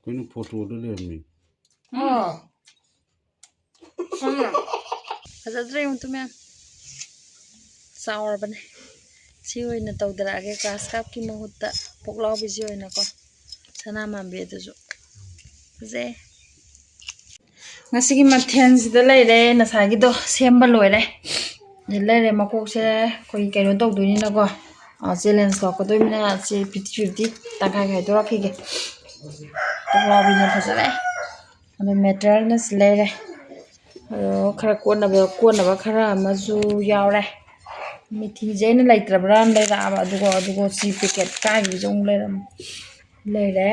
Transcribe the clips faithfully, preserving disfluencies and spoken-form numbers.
ꯀꯩꯅꯣ ꯐꯣꯇꯣꯗ ꯂꯩꯔꯝꯃꯤ꯫ ꯐꯖꯗ꯭ꯔꯦ ꯌꯦꯡꯉꯨ ꯃꯌꯥꯝ꯫ ꯆꯥꯎꯔꯕꯅꯦ꯫ ꯁꯤ ꯑꯣꯏꯅ ꯇꯧꯗꯔꯛꯑꯒꯦ ꯒ꯭ꯔꯥꯁ ꯀꯥꯞꯀꯤ ꯃꯍꯨꯠꯇ ꯄꯣꯛꯂꯥꯎꯕꯤꯁꯤ ꯑꯣꯏꯅꯀꯣ꯫ ꯁꯅꯥ ꯃꯥꯟꯕꯤ ꯑꯗꯨꯁꯨ ꯐꯖꯩ꯫ ꯉꯁꯤꯒꯤ ꯃꯊꯦꯜꯁꯤꯗ ꯂꯩꯔꯦ ꯉꯁꯥꯏꯒꯤꯗꯣ ꯁꯦꯝꯕ ꯂꯣꯏꯔꯦ꯫ ꯂꯩꯔꯦ ꯃꯀꯣꯛꯁꯦ ꯑꯩꯈꯣꯏ ꯀꯩꯅꯣ ꯇꯧꯗꯣꯏꯅꯤꯅꯀꯣ꯫ ꯆꯦꯂꯦꯟꯖ ꯇꯧꯔꯛꯀꯗꯣꯏꯅꯤꯅ ꯁꯤ ꯐꯤꯐꯇꯤ ꯐꯤꯐꯇꯤ ꯇꯪꯈꯥꯏ ꯈꯥꯏꯗꯣꯔꯛꯈꯤꯒꯦ꯫ ꯄꯣꯛꯂꯥꯎꯕꯤꯅ ꯐꯖꯔꯦ꯫ ꯑꯗꯣ ꯃꯦꯇꯔꯤꯌꯦꯜꯅ ꯁꯤ ꯂꯩꯔꯦ꯫ ꯑꯗꯣ ꯈꯔ ꯀꯣꯟꯅꯕ ꯀꯣꯟꯅꯕ ꯈꯔ ꯑꯃꯁꯨ ꯌꯥꯎꯔꯦ꯫ ꯃꯤꯊꯤꯁꯦ ꯑꯩꯅ ꯂꯩꯇ꯭ꯔꯕ꯭ꯔꯥꯅ ꯂꯩꯔꯛꯑꯕ ꯑꯗꯨꯒ ꯑꯗꯨꯒ ꯁꯤ ꯄꯦꯀꯦꯠ ꯀꯥꯏꯒꯤꯁꯨ ꯑꯃꯨꯛ ꯂꯩꯔꯝꯃꯦ꯫ ꯂꯩꯔꯦ꯫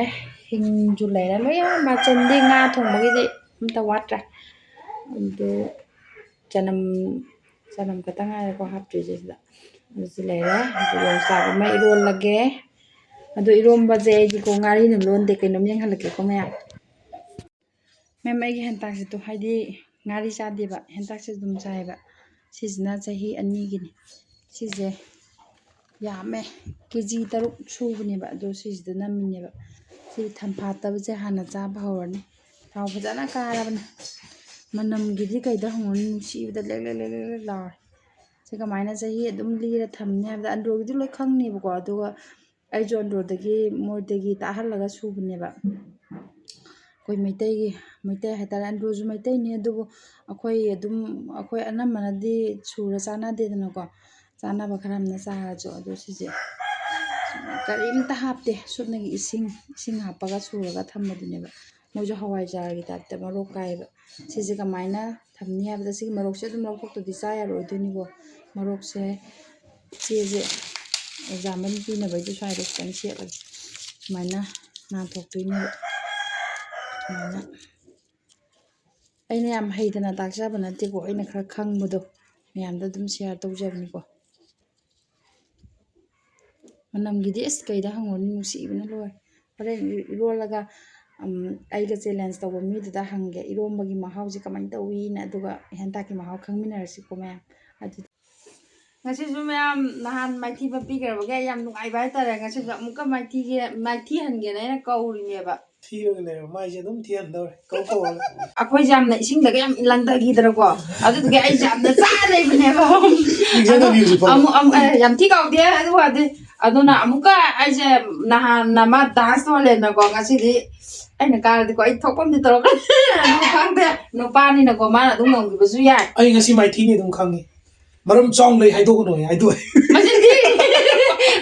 ꯍꯤꯡꯁꯨ ꯂꯩꯔꯦ꯫ ꯂꯣꯏ ꯌꯥꯎꯔꯦ꯫ ꯃꯆꯜꯗꯤ ꯉꯥ ꯊꯣꯡꯕꯒꯤꯗꯤ ꯑꯝꯇ ꯋꯥꯠꯇ꯭ꯔꯦ꯫ ꯑꯗꯨ ꯆꯅꯝ ꯆꯅꯝ ꯈꯛꯇ ꯉꯥꯏꯔꯦꯀꯣ ꯍꯥꯞꯇ꯭ꯔꯤꯁꯦ ꯁꯤꯗ꯫ ꯑꯗꯨꯁꯨ ꯂꯩꯔꯦ꯫ ꯑꯗꯨ ꯌꯣꯡꯆꯥꯛ ꯑꯃ ꯏꯔꯣꯜꯂꯒꯦ꯫ ꯑꯗꯣ ꯏꯔꯣꯝꯕꯁꯦ ꯑꯩꯗꯤꯀꯣ ꯉꯥꯔꯤꯅ ꯂꯣꯟꯗꯦ꯫ ꯀꯩꯅꯣꯝ ꯌꯦꯡꯍꯜꯂꯛꯀꯦꯀꯣ ꯃꯌꯥꯝ꯫ ꯃꯦꯝ, ꯑꯩꯒꯤ ꯍꯦꯟꯇꯥꯛꯁꯤꯗꯣ ꯍꯥꯏꯗꯤ ꯉꯥꯔꯤ ꯆꯥꯗꯦꯕ, ꯍꯦꯟꯇꯥꯛꯁꯦ ꯑꯗꯨꯝ ꯆꯥꯏꯌꯦꯕ꯫ ꯁꯤꯁꯤꯅ ꯆꯍꯤ ꯑꯅꯤꯒꯤꯅꯤ꯫ ꯁꯤꯁꯦ ꯌꯥꯝꯃꯦ, ꯀꯦ ꯖꯤ ꯇꯔꯨꯛ ꯁꯨꯕꯅꯦꯕ꯫ ꯑꯗꯣ ꯁꯤꯁꯤꯗ ꯅꯝꯃꯤꯅꯦꯕ꯫ ꯁꯤ ꯊꯝꯐꯥꯠꯇꯕꯁꯦ ꯍꯥꯟꯅ ꯆꯥꯕ ꯍꯧꯔꯅꯤ꯫ ꯊꯥꯎ ꯐꯖꯅ ꯀꯥꯔꯕꯅꯦ꯫ ꯃꯅꯝꯒꯤꯗꯤ ꯀꯩꯗ ꯍꯪꯉꯨꯅꯤ, ꯅꯨꯡꯁꯤꯕꯗ ꯂꯦꯛ ꯂꯦꯛ ꯂꯦꯛ ꯂꯦꯛ ꯂꯦꯛ ꯂꯥꯎꯔꯦ꯫ ꯁꯤ ꯀꯃꯥꯏꯅ ꯆꯍꯤ ꯑꯗꯨꯝ ꯂꯤꯔ ꯊꯝꯅꯤ ꯍꯥꯏꯕꯗ ꯑꯟꯗ꯭ꯔꯣꯒꯤꯗꯤ ꯂꯣꯏ ꯈꯪꯅꯦꯕꯀꯣ꯫ ꯑꯗꯨꯒ ꯑꯩꯁꯨ ꯑꯟꯗ꯭ꯔꯣꯗꯒꯤ ꯃꯣꯏꯗꯒꯤ ꯇꯥꯍꯜꯂꯒ ꯁꯨꯕꯅꯦꯕ꯫ ꯑꯩꯈꯣꯏ ꯃꯩꯇꯩꯒꯤ, ꯃꯩꯇꯩ ꯍꯥꯏꯇꯥꯔꯦ, ꯑꯟꯗ꯭ꯔꯣꯁꯨ ꯃꯩꯇꯩꯅꯤ꯫ ꯑꯗꯨꯕꯨ ꯑꯩꯈꯣꯏ ꯑꯗꯨꯝ, ꯑꯩꯈꯣꯏ ꯑꯅꯝꯕꯅꯗꯤ ꯁꯨꯔ ꯆꯥꯟꯅꯗꯦꯗꯅꯀꯣ꯫ ꯆꯥꯅꯕ ꯈꯔ ꯑꯃꯅ ꯆꯥꯔꯁꯨ꯫ ꯑꯗꯣ ꯁꯤꯁꯦ ꯀꯔꯤꯝꯇ ꯍꯥꯞꯇꯦ꯫ ꯁꯨꯞꯅꯒꯤ ꯏꯁꯤꯡ, ꯏꯁꯤꯡ ꯍꯥꯞꯄꯒ ꯁꯨꯔꯒ ꯊꯝꯕꯗꯨꯅꯦꯕ꯫ ꯃꯣꯏꯁꯨ ꯍꯋꯥꯏꯖꯥꯔꯒꯤ ꯇꯥꯏꯞꯇ ꯃꯔꯣꯛ ꯀꯥꯏꯌꯦꯕ꯫ ꯁꯤꯁꯦ ꯀꯃꯥꯏꯅ ꯊꯝꯅꯤ ꯍꯥꯏꯕꯗ, ꯁꯤꯒꯤ ꯃꯔꯣꯛꯁꯦ ꯑꯗꯨꯝ ꯂꯧꯊꯣꯛꯇꯗꯤ ꯆꯥ ꯌꯥꯔꯣꯏꯗꯣꯏꯅꯤꯀꯣ꯫ ꯃꯔꯣꯛꯁꯦ ꯆꯦꯁꯦ ꯑꯦꯛꯖꯥꯝꯄꯜ ꯄꯤꯅꯕꯩꯗꯤ ꯁ꯭ꯋꯥꯏꯗ ꯈꯤꯇꯪ ꯁꯦꯠꯂꯒꯦ꯫ ꯁꯨꯃꯥꯏꯅ ꯅꯥꯟꯊꯣꯛꯇꯣꯏꯅꯦꯕ꯫ ꯁꯨꯃꯥꯏꯅ꯫ ꯑꯩꯅ ꯌꯥꯝ ꯍꯩꯗꯅ ꯇꯥꯛꯆꯕ ꯅꯠꯇꯦꯀꯣ, ꯑꯩꯅ ꯈꯔ ꯈꯪꯕꯗꯣ ꯃꯌꯥꯝꯗ ꯑꯗꯨꯝ ꯁꯤꯌꯥꯔ ꯇꯧꯖꯕꯅꯤꯀꯣ꯫ ꯃꯅꯝꯒꯤꯗꯤ ꯑꯁ ꯀꯩꯗ ꯍꯪꯉꯨꯔꯅꯤ, ꯅꯨꯡꯁꯤꯕꯅ ꯂꯣꯏꯔꯦ꯫ ꯍꯣꯔꯦꯟ ꯏ-, ꯏꯔꯣꯜꯂꯒ, ꯎꯝ, ꯑꯩꯒ ꯆꯦꯂꯦꯟꯖ ꯇꯧꯕ ꯃꯤꯗꯨꯗ ꯍꯪꯒꯦ, ꯏꯔꯣꯝꯕꯒꯤ ꯃꯍꯥꯎꯁꯦ ꯀꯃꯥꯏꯅ ꯇꯧꯋꯤꯅ, ꯑꯗꯨꯒ ꯍꯦꯟꯇꯥꯛꯀꯤ ꯃꯍꯥꯎ ꯈꯪꯃꯤꯟꯅꯔꯁꯤꯀꯣ ꯃꯌꯥꯝ꯫ ꯑꯗꯨꯗꯤ ꯉꯁꯤꯁꯨ ꯃꯌꯥꯝ ꯅꯍꯥꯟ ꯃꯥꯏꯊꯤꯕ ꯄꯤꯈ꯭ꯔꯕꯒꯤ ꯑꯩ ꯌꯥꯝ ꯅꯨꯡꯉꯥꯏꯕ ꯍꯥꯏꯇꯥꯔꯦ꯫ ꯉꯁꯤꯁꯨ ꯑꯃꯨꯛꯀ ꯃꯥꯏꯊꯤꯒꯦ, ꯃꯥꯏꯊꯤꯍꯟꯒꯦꯅ ꯑꯩꯅ ꯀꯧꯔꯤꯅꯦꯕ꯫ ꯊꯤꯔꯒ ꯂꯩꯔ ꯃꯥꯏꯁꯦ ꯑꯗꯨꯝ ꯊꯤꯍꯟꯗꯧꯔꯦ ꯀꯧ ꯀꯧꯔꯒ꯫ ꯑꯩꯈꯣꯏꯁꯦ ꯌꯥꯝꯅ ꯏꯁꯤꯡꯗꯒ ꯌꯥꯝ ꯂꯪꯊꯈꯤꯗꯅꯀꯣ, ꯑꯗꯨꯗꯨꯒꯤ ꯑꯩꯁꯦ ꯌꯥꯝꯅ ꯆꯥ ꯂꯩꯕꯅꯦꯕ꯫ ꯅꯤꯡꯁꯤꯡꯉꯕꯤ ꯍꯧꯖꯤꯛ ꯐꯥꯎꯕ? ꯑꯃꯨꯛ ꯑꯃꯨꯛ ꯑꯦ, ꯌꯥꯝ ꯊꯤ ꯀꯥꯎꯗꯦ ꯑꯗꯨ ꯋꯥꯗꯤ꯫ ꯑꯗꯨꯅ ꯑꯃꯨꯛꯀ ꯑꯩꯁꯦ ꯅꯍꯥꯟ ꯃꯥ ꯗꯥꯟꯁ ꯇꯧꯍꯜꯂꯦꯅꯀꯣ, ꯉꯁꯤꯗꯤ ꯑꯩꯅ ꯀꯥꯔꯗꯤꯀꯣ ꯑꯩ ꯊꯣꯛꯄ ꯑꯃꯗꯤ ꯇꯧꯔꯛꯀꯅꯤ꯫ ꯑꯗꯨ ꯈꯪꯗꯦ, ꯅꯨꯄꯥꯅꯤꯅꯀꯣ ꯃꯥꯅ ꯑꯗꯨꯝ ꯉꯝꯈꯤꯕꯁꯨ ꯌꯥꯏ꯫ ꯑꯩ ꯉꯁꯤ ꯃꯥꯏꯊꯤꯅꯤ ꯑꯗꯨꯝ ꯈꯪꯉꯤ꯫ ꯃꯔꯝ ꯆꯥꯎꯅ ꯂꯩ ꯍꯥꯏꯗꯣꯛꯀꯅꯣ ꯍꯥꯏ ꯍꯥꯏꯗꯣꯛꯑꯦ꯫ ꯃꯆꯤꯟ ꯊꯤ꯫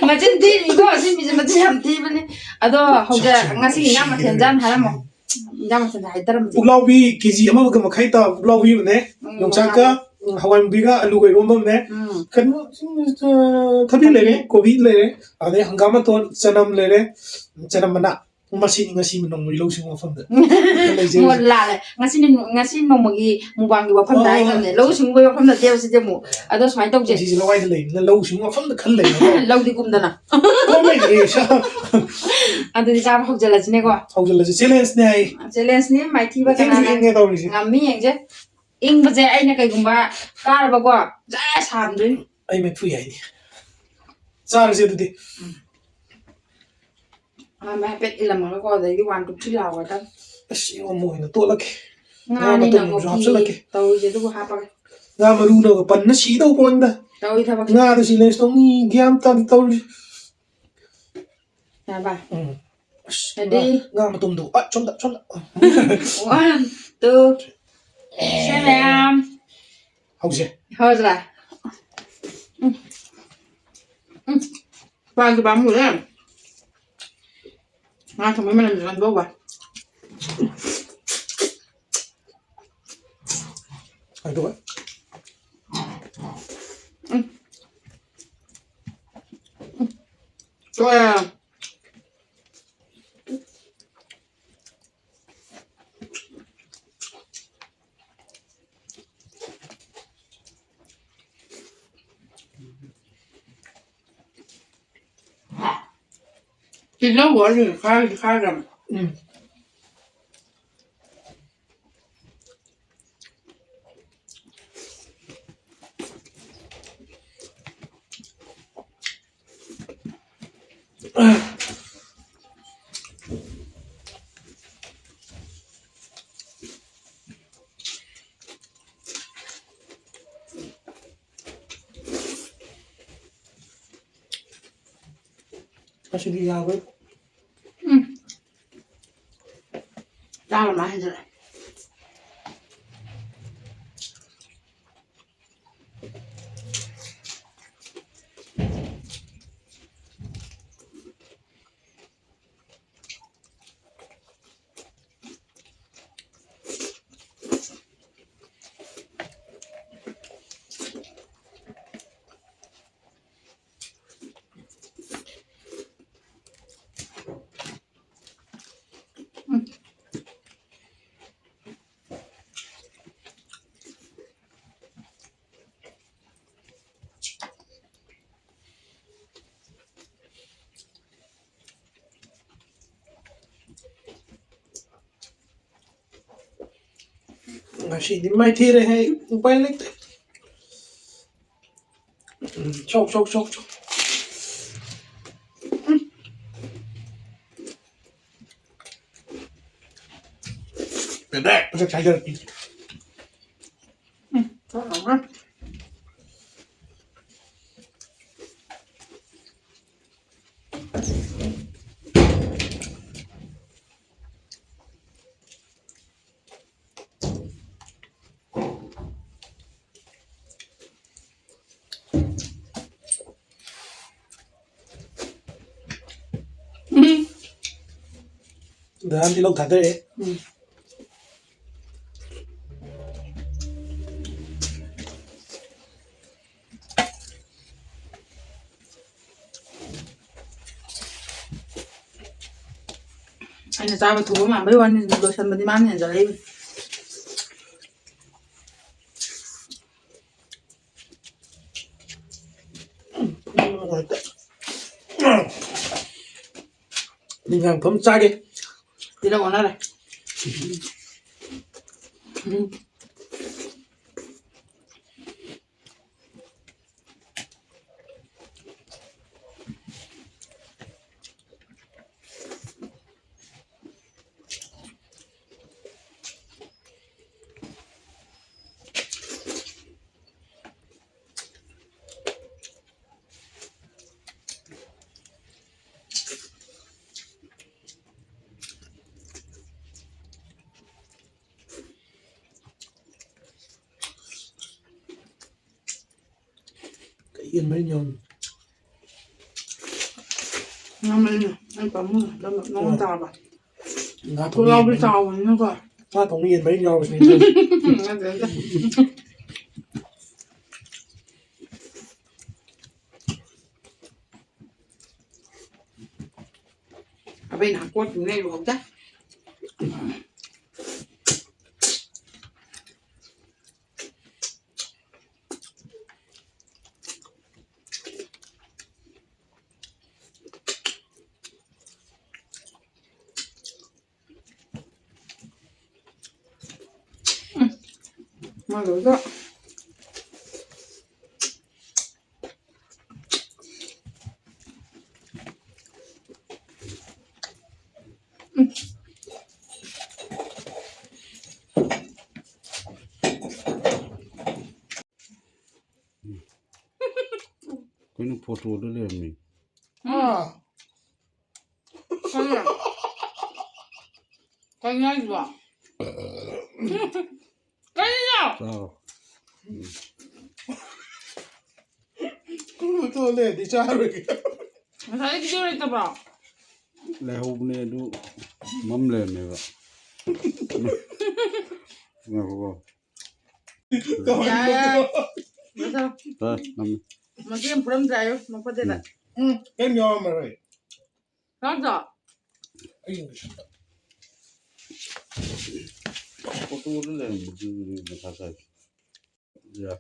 ꯃꯆꯤꯟ ꯊꯤꯔꯤꯀꯣ ꯁꯤ ꯃꯤꯁꯦ, ꯃꯆꯤꯟ ꯌꯥꯝ ꯊꯤꯕꯅꯤ꯫ ꯑꯗꯣ ꯍꯧꯖꯤꯛ ꯁꯛꯁꯤ ꯉꯁꯤ ꯏꯟꯖꯥꯡ ꯃꯊꯦꯜ ꯏꯟꯖꯥꯡ ꯍꯥꯏꯔꯝꯃꯣ꯫ ꯏꯟꯖꯥꯡ ꯃꯊꯦꯜ ꯍꯥꯏꯗꯔꯝꯁꯦ꯫ ꯄꯨꯛꯂꯥꯎꯕꯤ ꯀꯦꯖꯤ ꯑꯃꯒ ꯃꯈꯥꯏ ꯇꯥꯕ ꯄꯨꯛꯂꯥꯎꯕꯤ ꯑꯃꯅꯦ꯫ ꯎꯝ, ꯌꯣꯡꯆꯥꯛꯀ, ꯎꯝ, ꯍꯋꯥꯏ ꯃꯨꯕꯤꯒ ꯑꯂꯨꯒ ꯏꯔꯣꯝꯕ ꯑꯃꯅꯦ꯫ ꯎꯝ꯫ ꯀꯩꯅꯣ, ꯎꯝ, ꯑ, ꯊꯕꯤ ꯂꯩꯔꯦ, ꯀꯣꯕꯤ ꯂꯩꯔꯦ, ꯑꯗꯩ ꯍꯪꯒꯥꯝ ꯃꯇꯣꯟ, ꯆꯅꯝ ꯂꯩꯔꯦ, ꯆꯅꯝ ꯃꯅꯥ꯫ ꯃꯁꯤꯅꯤ ꯉꯁꯤ ꯅꯣꯡꯃꯒꯤ ꯂꯧ ꯁꯤꯡꯎ ꯋꯥꯐꯝꯗ ꯂꯩꯖꯔꯤꯁꯦ꯫ ꯃꯣꯠ ꯂꯥꯜꯂꯦ꯫ ꯉꯁꯤꯅꯤ, ꯉꯁꯤ ꯅꯣꯡꯃꯒꯤ ꯃꯨꯛꯕꯥꯡꯒꯤ ꯋꯥꯐꯝꯗ ꯑꯣ꯫ ꯍꯥꯏꯈ꯭ꯔꯕꯅꯦ꯫ ꯂꯧꯎ ꯁꯤꯡꯎꯕꯒꯤ ꯋꯥꯐꯝ ꯅꯠꯇꯦꯕ ꯁꯤꯗꯤ ꯑꯃꯨꯛ꯫ ꯑꯗꯣ ꯁꯨꯃꯥꯏꯅ ꯇꯧꯁꯦ꯫ ꯄꯨꯟꯁꯤꯁꯦ ꯂꯋꯥꯏꯗ ꯂꯩꯕꯅꯤꯅ ꯂꯧ ꯁꯤꯡꯎ ꯋꯥꯐꯝꯗ ꯈꯜ ꯂꯩꯕ꯫ ꯂꯧꯗꯤ ꯀꯨꯝꯗꯅ꯫ ꯀꯣꯝꯃꯦ, ꯑꯦ, ꯁꯥ-, ꯑꯗꯨꯗꯤ ꯆꯥꯕ ꯍꯧꯖꯤꯜꯂꯁꯤꯅꯦꯀꯣ꯫ ꯍꯧꯖꯤꯜꯂꯁꯤ꯫ ꯆꯦꯂꯦꯟꯖꯅꯦ ꯍꯥꯏ꯫ ꯆꯦꯂꯦꯟꯖꯅꯤ, ꯃꯥꯏꯊꯤꯕ ꯏꯪꯁꯨ ꯀꯅꯥꯅ ꯏꯪꯉꯦ ꯇꯧꯔꯤꯁꯦ꯫ ꯉꯝꯃꯤ ꯌꯦꯡꯁꯦ꯫ ꯏꯪꯕꯁꯦ ꯑꯩꯅ ꯀꯩꯒꯨꯝꯕ ꯀꯥꯔꯕꯀꯣ, ꯖꯔ ꯁꯥꯍꯟꯗꯣꯏꯅꯤ꯫ ꯑꯩ ꯃꯩꯐꯨ ꯌꯥꯏꯅꯤ꯫ ꯆꯥꯔꯁꯦ ꯑꯗꯨꯗꯤ꯫ ꯎꯝ꯫ ꯑꯍꯥꯟꯕ ꯍꯥꯏꯐꯦꯠ ꯏꯜꯂꯝꯃꯒꯀꯣ, ꯑꯗꯩꯗꯤ one, two, three ꯂꯥꯎꯒꯗꯕ꯫ ꯑꯁ, ꯏꯔꯣꯝꯕ ꯑꯣꯏꯅ ꯇꯣꯠꯂꯒꯦ꯫ ꯉꯥ ꯉꯥꯅꯤꯅ ꯃꯇꯨꯝꯁꯨ ꯃꯣꯀꯤ ꯍꯥꯞꯆꯤꯜꯂꯛꯀꯦ꯫ ꯇꯧꯔꯤꯁꯦ ꯑꯗꯨꯕꯨ ꯍꯥꯞꯄꯒ꯫ ꯉꯥ ꯃꯔꯨꯅꯒ ꯄꯟꯅ ꯁꯤꯗꯧ ꯄꯣꯟꯗ꯫ ꯇꯧꯔꯤ ꯊꯕꯛꯁꯦ꯫ ꯉꯥꯗ ꯁꯤ ꯂꯩꯁ ꯇꯧꯅꯤ, ꯒ꯭ꯌꯥꯟ ꯇꯥꯗꯦ ꯇꯧꯔꯤꯁꯦ꯫ ꯌꯥꯕ? ꯎꯝ꯫ ꯑꯁ, ready? ꯉꯥ, ꯉꯥ ꯃꯇꯨꯝꯗꯣ꯫ ꯑ, ꯁꯣꯝꯗ, ꯁꯣꯝꯗ꯫ One, two, ꯁꯦ ꯃꯌꯥꯝ꯫ ꯍꯧꯁꯦ꯫ ꯍꯧꯔꯁꯤꯔꯥ? ꯎꯝ꯫ ꯎꯝ꯫ ꯄꯥꯟꯁꯨ ꯄꯥꯝꯃꯨꯔꯦ꯫ ꯉꯥ ꯊꯣꯡꯕꯩ ꯃꯅꯝꯁꯨ ꯀꯟꯗꯧꯕ꯫ ꯑꯗꯨꯒ ꯎꯝ꯫ ꯎꯝ꯫ ꯇꯣꯛꯑꯦ꯫ ꯇꯤꯜꯍꯧ ꯋꯥꯠꯂꯤ, ꯈꯥꯏꯗꯤ ꯈꯥꯏꯈ꯭ꯔꯕꯅꯤ꯫ ꯎꯝ꯫ ꯉꯁꯤꯗꯤ ꯌꯥꯔꯣꯏ꯫ ꯎꯝ꯫ ꯆꯥꯕ ꯃꯥ ꯍꯦꯟꯖꯜꯂꯦ꯫ ꯉꯁꯤꯗꯤ ꯃꯥꯏꯊꯤꯔꯦꯍꯦ, ꯎꯄꯥꯏ ꯂꯩꯇꯦ꯫ ꯎꯝ, ꯁꯣꯛ, ꯁꯣꯛ, ꯁꯣꯛ, ꯁꯣꯛ꯫ ꯎꯝ꯫ ꯄꯦꯟꯗꯦ, ꯃꯁꯛ ꯁꯥꯏꯗꯔꯛꯄꯤ꯫ ꯎꯝ, ꯆꯥꯎꯔꯕ꯭ꯔꯥ? ꯎꯝ꯫ ꯗꯗꯥꯗꯤ ꯂꯧ ꯊꯥꯗꯔꯛꯑꯦ꯫ ꯎꯝ꯫ ꯑꯩꯅ ꯆꯥꯕ ꯊꯨꯕ ꯃꯥꯟꯕꯩ ꯋꯥꯅꯤ, ꯂꯣꯏꯁꯟꯕꯗꯤ ꯃꯥꯅ ꯍꯦꯟꯖꯜꯂꯛꯏꯕ꯫ ꯅꯤꯡꯖꯥꯡ ꯊꯨꯝ ꯆꯥꯒꯦ꯫ ꯇꯤꯜꯍꯧ ꯑꯣꯟꯅꯔꯦ꯫ ꯎꯝ꯫ ꯌꯦꯟ ꯃꯔꯤꯟ ꯌꯥꯎꯔꯝꯃꯤ꯫ ꯉꯝꯃꯅꯤ꯫ ꯑꯩ ꯄꯥꯝꯃꯨ ꯅꯉꯣꯟ ꯆꯥꯕ꯫ ꯉꯥ ꯊꯣꯡꯕ ꯄꯨꯛꯂꯥꯎꯕꯤ ꯌꯦꯟ ꯃꯔꯤꯟ- ꯆꯥꯎꯕꯅꯤꯅꯀꯣ꯫ ꯉꯥ ꯊꯣꯡꯕ ꯌꯦꯟ ꯃꯔꯤꯟ ꯌꯥꯎꯔꯁꯤꯅꯦ꯫ ꯅꯠꯇꯦ, ꯅꯠꯇꯦ꯫ ꯑꯕꯦꯟ ꯍꯥꯀꯣꯠ ꯂꯩꯔꯨꯍꯧꯗ꯫ ꯃꯥ ꯂꯣꯏꯗꯣ꯫ ꯀꯩꯅꯣ ꯐꯣꯇꯣꯗ ꯂꯩꯔꯝꯃꯤ꯫ ꯀꯩꯅꯣ? ꯀꯩꯅꯣ ꯍꯥꯏꯁꯤꯕꯣ? ꯀꯩꯅꯣ? ꯆꯥꯔꯣ꯫ ꯀꯨꯝꯕ ꯊꯣꯛꯑ ꯂꯩꯔꯗꯤ ꯆꯥꯔꯣꯏꯒꯦ꯫ ꯉꯁꯥꯏ ꯚꯤꯗꯤꯑꯣ ꯂꯩꯇꯕ꯭ꯔꯣ? ꯂꯩꯍꯧꯕꯅꯦ ꯑꯗꯨ ꯃꯝ ꯂꯩꯔꯝꯃꯦꯕ꯫ ꯉꯥꯏꯈꯣꯀꯣ꯫ ꯌꯥꯔꯦ, ꯌꯥꯔꯦ꯫ ꯅꯠꯇ꯭ꯔꯣ? ꯍꯣꯏ, ꯃꯝꯃꯦ꯫ ꯃꯆꯦ ꯑꯃ ꯐꯨꯔꯝꯗ꯭ꯔꯥ ꯍꯥꯏꯌꯣ, ꯅꯣꯛꯐꯗꯦꯗ꯫ ꯎꯝ, ꯀꯩꯝ ꯌꯥꯎꯔꯝꯃꯔꯣꯏ꯫ ꯌꯥꯎꯗ꯭ꯔꯣ? ꯑꯩ ꯌꯦꯡꯒꯦ ꯁꯤꯗ꯫ ꯐꯣꯇꯣꯗ ꯂꯩꯔꯝꯕꯗꯨꯗꯤ ꯃꯊꯥ ꯁꯥꯏ꯫ ꯌꯥ꯫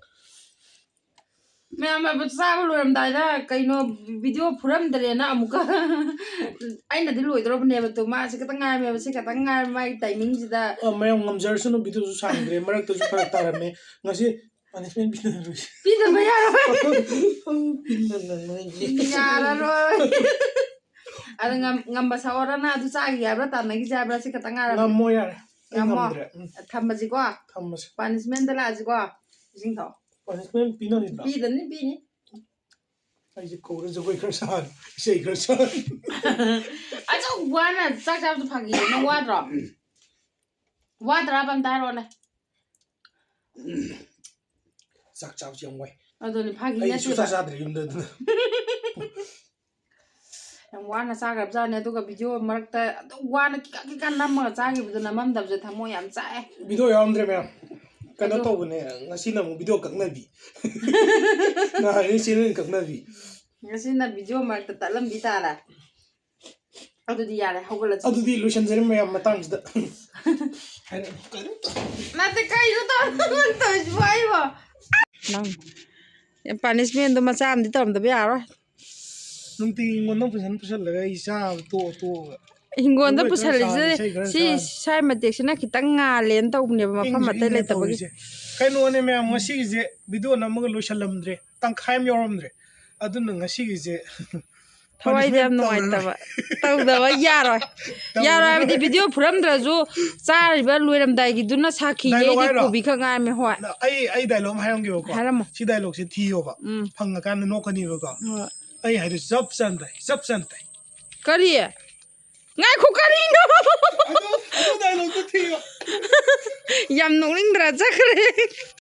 ꯃꯌꯥꯝ ꯑꯗꯨ ꯆꯥꯕ ꯂꯣꯏꯔꯝꯗꯥꯏꯗ ꯀꯩꯅꯣ ꯚꯤꯗꯤꯑꯣ ꯐꯨꯔꯝꯗ꯭ꯔꯦꯅ ꯑꯃꯨꯛꯀ ꯑꯩꯅꯗꯤ ꯂꯣꯏꯗꯧꯔꯕꯅꯦꯕ꯫ ꯇꯨ ꯃꯥꯁꯤ ꯈꯛꯇꯪ ꯉꯥꯏꯔꯝꯃꯦꯕ, ꯁꯤ ꯈꯛꯇꯪ ꯉꯥꯏꯔꯝꯃꯦ ꯃꯥꯒꯤ ꯇꯥꯏꯃꯤꯡꯁꯤꯗ꯫ ꯑ, ꯃꯌꯥꯝ ꯉꯝꯖꯔꯁꯅꯨ, ꯚꯤꯗꯤꯑꯣꯁꯨ ꯁꯥꯡꯗ꯭ꯔꯦ, ꯃꯔꯛꯇꯁꯨ ꯐꯔꯛ ꯇꯥꯔꯝꯃꯦ꯫ ꯉꯁꯤ ꯄꯅꯤꯁꯃꯦꯟ ꯄꯤꯅꯔꯣꯏꯁꯦ꯫ ꯄꯤꯗꯕ ꯌꯥꯔꯣꯏ꯫ ꯄꯤꯅꯔꯣꯏꯁꯦ꯫ ꯌꯥꯔꯔꯣꯏ꯫ ꯑꯗ ꯉꯝ- ꯉꯝꯕ ꯁꯛꯑꯣꯔ ꯅꯪ ꯑꯗꯨ ꯆꯥꯈꯤꯒꯦ ꯍꯥꯏꯕ꯭ꯔꯥ, ꯇꯥꯟꯅꯈꯤꯁꯦ ꯍꯥꯏꯕ꯭ꯔꯥ? ꯁꯤ ꯈꯛꯇꯪ ꯉꯥꯏꯔꯝꯃꯦ꯫ ꯉꯝꯃꯣ ꯌꯥꯔꯦ꯫ ꯑꯩ ꯉꯝꯃꯣ꯫ ꯉꯝꯗ꯭ꯔꯦ꯫ ꯎꯝ, ꯊꯝꯃꯁꯤꯀꯣ꯫ ꯊꯝꯃꯁꯦ꯫ ꯄꯅꯤꯁꯃꯦꯟꯗ ꯂꯥꯛꯑꯁꯤꯀꯣ꯫ ꯏꯁꯤꯡ ꯊꯛꯑꯣ꯫ ꯄꯅꯤꯁꯃꯦꯟ ꯄꯤꯅꯔꯤꯕ꯭ꯔꯥ? ꯄꯤꯗꯅꯤ, ꯄꯤꯅꯤ꯫ ꯑꯩꯁꯦ ꯀꯧꯔ ꯖꯒꯣꯏ ꯈꯔ ꯁꯥꯍꯟ, ꯏꯁꯩ ꯈꯔ ꯁꯥꯍꯟ꯫ ꯑꯁꯨꯛ ꯋꯥꯅ ꯆꯥꯛ ꯆꯥꯕꯗꯣ ꯐꯥꯒꯤꯔꯣ? ꯅꯪ ꯋꯥꯗ꯭ꯔꯣ? ꯋꯥꯗ꯭ꯔꯥꯕ ꯑꯝꯇ ꯍꯥꯏꯔꯛꯑꯣꯅꯦ꯫ ꯆꯥꯛ ꯆꯥꯕꯁꯦ ꯌꯥꯝ ꯋꯥꯏ꯫ ꯑꯗꯨꯅꯤ, ꯐꯥꯒꯤ ꯑꯩ ꯅꯠꯇꯦꯕ꯫ ꯁꯨꯡꯆꯥ ꯆꯥꯗ꯭ꯔꯦ ꯌꯨꯝꯗ ꯑꯗꯨꯅ꯫ ꯌꯥꯝ ꯋꯥꯅ ꯆꯥꯈ꯭ꯔꯕꯖꯥꯠꯅꯦ꯫ ꯑꯗꯨꯒ ꯚꯤꯗꯤꯑꯣ ꯃꯔꯛꯇ ꯑꯗꯨꯝ ꯋꯥꯅ ꯀꯤꯀꯥ ꯀꯤꯀꯥ ꯅꯝꯃꯒ ꯆꯥꯈꯤꯕꯗꯣ, ꯅꯝꯃꯝꯗꯕꯁꯦ ꯊꯃꯣꯏ ꯌꯥꯝ ꯆꯥꯛꯑꯦ꯫ ꯚꯤꯗꯤꯑꯣ ꯌꯥꯎꯔꯝꯗ꯭ꯔꯦ ꯃꯌꯥꯝ꯫ ꯀꯩꯅꯣ ꯑꯗꯨ- ꯇꯧꯕꯅꯦ, ꯉꯁꯤꯅ ꯑꯃꯨꯛ ꯚꯤꯗꯤꯑꯣ ꯀꯛꯅꯕꯤ꯫ ꯅꯍꯥꯟꯒꯩ ꯆꯦꯅꯦꯜ ꯀꯛꯅꯕꯤ꯫ ꯉꯁꯤꯅ ꯚꯤꯗꯤꯑꯣ ꯃꯔꯛꯇ ꯇꯠꯂꯝꯕꯤ ꯇꯥꯔꯦ꯫ ꯑꯗꯨꯗꯤ ꯌꯥꯔꯦ, ꯍꯧꯒꯠꯂꯁꯤ꯫ ꯑꯗꯨꯗꯤ ꯂꯣꯏꯁꯤꯟꯖꯔꯦ ꯃꯌꯥꯝ ꯃꯇꯥꯡꯁꯤꯗ꯫ ꯍꯥꯏꯔꯛꯑꯣ꯫ ꯅꯠꯇꯦ, ꯀꯩꯅꯣ ꯇꯧ-, ꯇꯧꯔꯤꯁꯤꯕꯣ ꯑꯩꯕꯣ? ꯅꯪ punishment ꯗꯣ ꯃꯆꯥ ꯑꯃꯗꯤ ꯇꯧꯔꯝꯗꯕ ꯌꯥꯔꯣꯏ꯫ ꯅꯨꯡꯇꯤꯒꯤ ꯍꯤꯡꯒꯣꯜꯗ ꯄꯨꯁꯟ ꯄꯨꯁꯜꯂꯒ ꯑꯩ ꯆꯥꯕ ꯇꯣꯛꯑ ꯇꯣꯛꯑꯒ꯫ ꯍꯤꯡꯒꯣꯜꯗ ꯃꯣꯏ ꯈꯔ ꯄꯨꯁꯜꯂꯤꯁꯦ ꯆꯥꯔꯗꯤ ꯏꯁꯩ ꯈꯔ ꯁꯤ ꯆꯥꯔꯗꯤ꯫ ꯁ꯭ꯋꯥꯏ ꯃꯇꯦꯛꯁꯤꯅ ꯈꯤꯇꯪ ꯉꯥꯜꯂꯦꯅ ꯇꯧꯕꯅꯦꯕ, ꯃꯐꯝ ꯏꯪꯁꯨ ꯑꯇꯩ ꯏꯪꯉꯦ ꯂꯩꯇꯕꯒꯤ꯫ ꯇꯧꯔꯤꯁꯦ꯫ ꯀꯩꯅꯣꯅꯦ ꯃꯌꯥꯝ, ꯉꯁꯤꯒꯤꯁꯦ ꯚꯤꯗꯤꯑꯣ ꯅꯝꯃꯒ ꯂꯣꯏꯁꯜꯂꯝꯗ꯭ꯔꯦ, ꯇꯪꯈꯥꯏ ꯑꯃ ꯌꯥꯎꯔꯝꯗ꯭ꯔꯦ꯫ ꯑꯗꯨꯅ ꯉꯁꯤꯒꯤꯁꯦ ꯊꯋꯥꯏꯗꯤ ꯌꯥꯝ punishment ꯅꯨꯡꯉꯥꯏꯇꯕ꯫ ꯇꯧꯗꯕ ꯌꯥꯔꯣꯏ꯫ ꯌꯥꯔꯣꯏ ꯍꯥꯏꯕꯗꯤ ꯚꯤꯗꯤꯑꯣ ꯐꯨꯔꯝꯗ꯭ꯔꯁꯨ ꯆꯥꯔꯤꯕ ꯂꯣꯏꯔꯝꯗꯥꯏꯒꯤꯗꯨꯅ ꯁꯥꯈꯤꯅꯦ꯫ Dialogue ꯑꯩꯗꯤ ꯍꯥꯏꯔꯣ? ꯀꯣꯕꯤ ꯈꯛ ꯉꯥꯏꯔꯝꯃꯦ꯫ ꯍꯣꯏ꯫ ꯑꯩ ꯑꯩ ꯗꯥꯏꯂꯣꯛ ꯑꯃ ꯍꯥꯏꯔꯝꯒꯦꯕꯀꯣ꯫ ꯍꯥꯏꯔꯝꯃꯣ꯫ ꯁꯤ ꯗꯥꯏꯂꯣꯛꯁꯦ ꯊꯤꯌꯣꯕ꯫ ꯎꯝ꯫ ꯐꯪꯉꯀꯥꯟꯗ ꯅꯣꯛꯀꯅꯤꯕꯀꯣ꯫ ꯍꯣꯏ꯫ ꯑꯩ ꯍꯥꯏꯗꯣꯏ ꯆꯞ ꯆꯥꯅ ꯇꯥꯏ, ꯆꯞ ꯆꯥꯅ ꯇꯥꯏ꯫ ꯀꯔꯤ? ꯉꯥꯏꯈꯣ, ꯀꯔꯤꯅꯣ? ꯑꯗꯨ ꯑꯗꯨ ꯗꯥꯏꯂꯣꯛꯇꯣ ꯊꯤꯌꯣ꯫ ꯌꯥꯝ ꯅꯣꯛꯅꯤꯡꯗ꯭ꯔꯥ? ꯆꯠꯈ꯭ꯔꯦ꯫